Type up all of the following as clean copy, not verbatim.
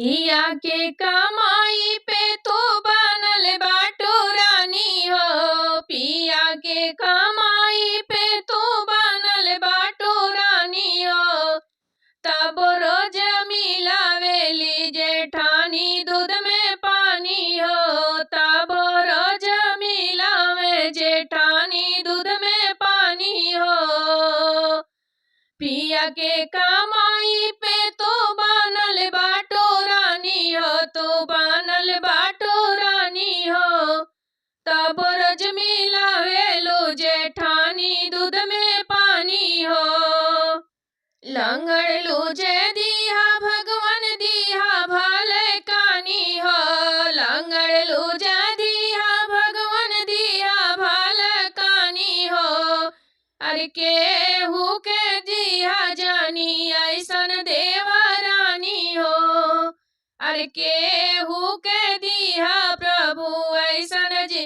पिया के कमाई पे तू बनल बाटू रानी हो, पिया के कमाई पे तू बनल बाटू रानी हो। तब रोज मिलावेली जेठानी दूध में पानी हो, तब रोज मिलावे जेठानी दूध में पानी हो। पिया के कमाई पे तू बनल बाटो रानी हो, तू बनल बाटो रानी हो। तब रोज मिलावेलू जेठानी दूध में पानी हो। लंगड़ लूजे दिहा भगवान दिहा भले कानी हो, लंगड़ लूजे दिहा भगवान दिहा भले कानी हो। अरे केहू के जिहा जानी ऐसन देवा रानी हो, अरे केहू के दिहा प्रभु ऐसन जी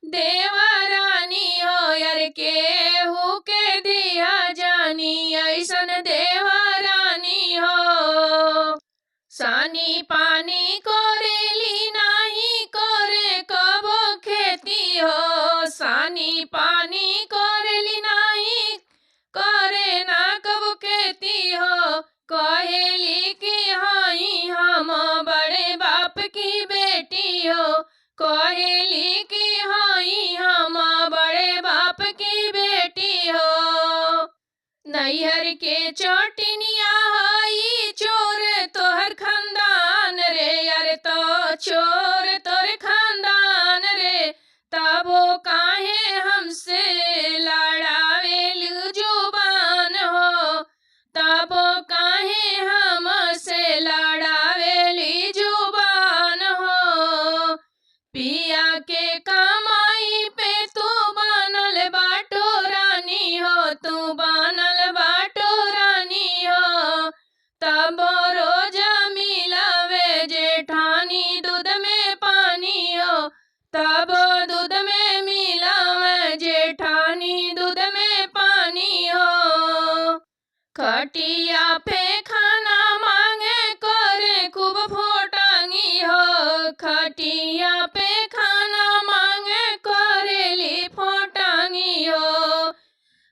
देवा रानी हो। अरे केहू के दिहा जानी ऐसन देवा रानी हो। सानी पानी करेली नाही करे कबो खेती हो, सानी पानी करेली नाही करे ना कबो खेती हो। कहेली कि हई हम बड़े बाप की बेटी हो, कहेली कि हई हम बड़े बाप की बेटी हो। नैहर के चोटनिया हई चोर तोहर खानदान रे, यार तो चोर तोर खानदान रे। तबो काहे हमसे लड़ावेलू जुबान हो, तबो काहे हमसे लड़ावेली जुबान हो। पिया के कमाई पे तू बनल बाटो रानी हो, तू बनल बाटो रानी हो। तब रोज मिलावे जेठानी दूध में पानी हो, तब दूध में मिलावे जेठानी दूध में पानी हो। खटिया पे खाना मांगे करे खूब फोटांगी हो, खटिया पे खाना मांगे करेली फोटांगी हो।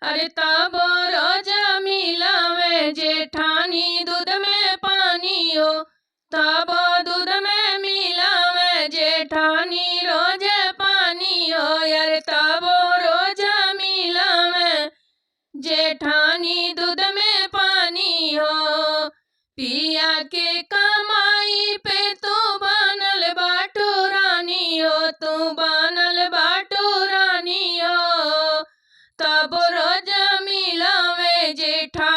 अरे तब रोज मिलावे जेठानी दूध में पानी हो, तब दूध में मिलावे जेठानी रोज पानी हो। अरे तब रोज मिलावे जेठानी दूध में पानी हो। पिया के कमाई पे तू बनल बाटो रानी हो, तू बनल बाटो रानी हो। तब रोज मिलावे जेठानी